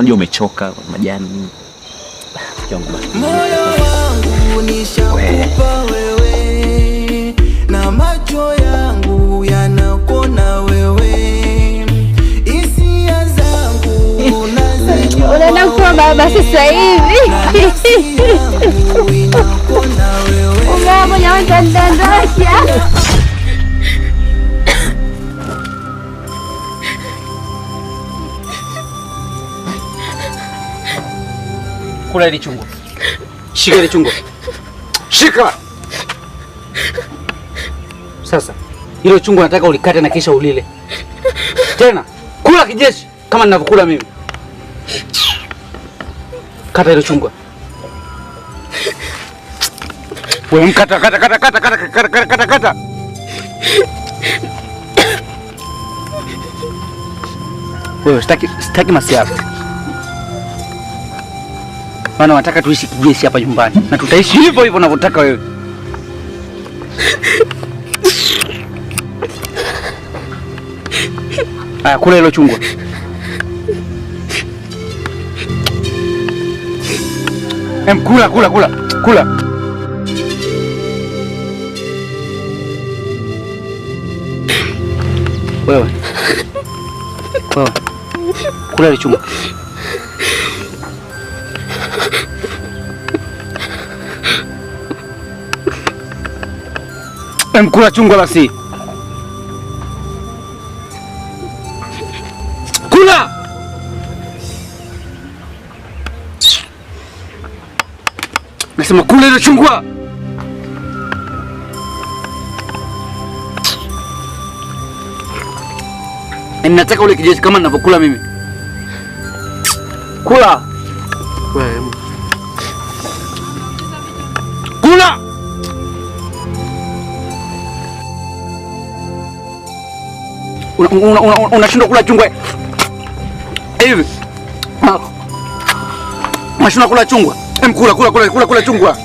Unajua umechoka majani nini. Mke wangu basi. Moyo wangu nishakupa wewe, na macho yangu yanakuona wewe, hisia zangu nazijua. Unaenda kuwa baba sasa hivi. Na nafsi yangu inakuona wewe. Umeona mwenye utanidondosha. Kula ile chungwa. Shika ile chungwa. Shika. Sasa hilo chungwa nataka ulikate na kisha ulile. Tena kula kijeshi kama ninavyokula mimi. Kata hilo chungwa. Wewe mkata kata kata kata kata kata kata kata kata. Wewe sitaki masiara. Maana wanataka tuishi kijeshi hapa nyumbani na tutaishi hivyo hivyo unavyotaka wewe. Aya, kula hilo chungwa. Kula kula kula kula. Wewe. Wewe. Kula hilo chungwa. Kula chungwa basi. Kula! Nasema kula hilo chungwa. Nataka ule kijeshi kama ninavyokula mimi. Kula. Kula. Unashindwa kula chungwa hivi. Unashindwa kula chungwa. Kula kula kula kula kula chungwa.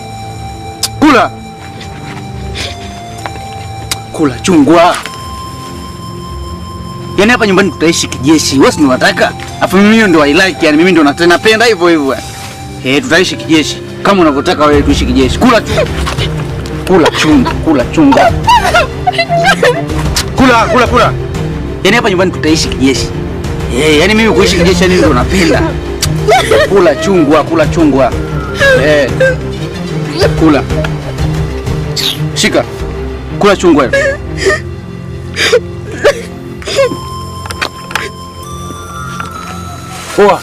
Kula. Kula chungwa. Yaani hapa nyumbani tutaishi kijeshi. Wewe si unataka? Afu mimi ndio I like, yani mimi ndio napenda hivyo hivyo. Tutaishi kijeshi. Kama unavyotaka wewe tuishi kijeshi. Kula chungwa. Kula chungwa, kula chungwa. Kula, kula, kula. Yaani hapa nyumbani tutaishi kijeshi. Yaani mimi kuishi kijeshi yani ndio napenda. Kula chungwa, kula chungwa. Kula. Shika. Kula chungwa hiyo. Poa.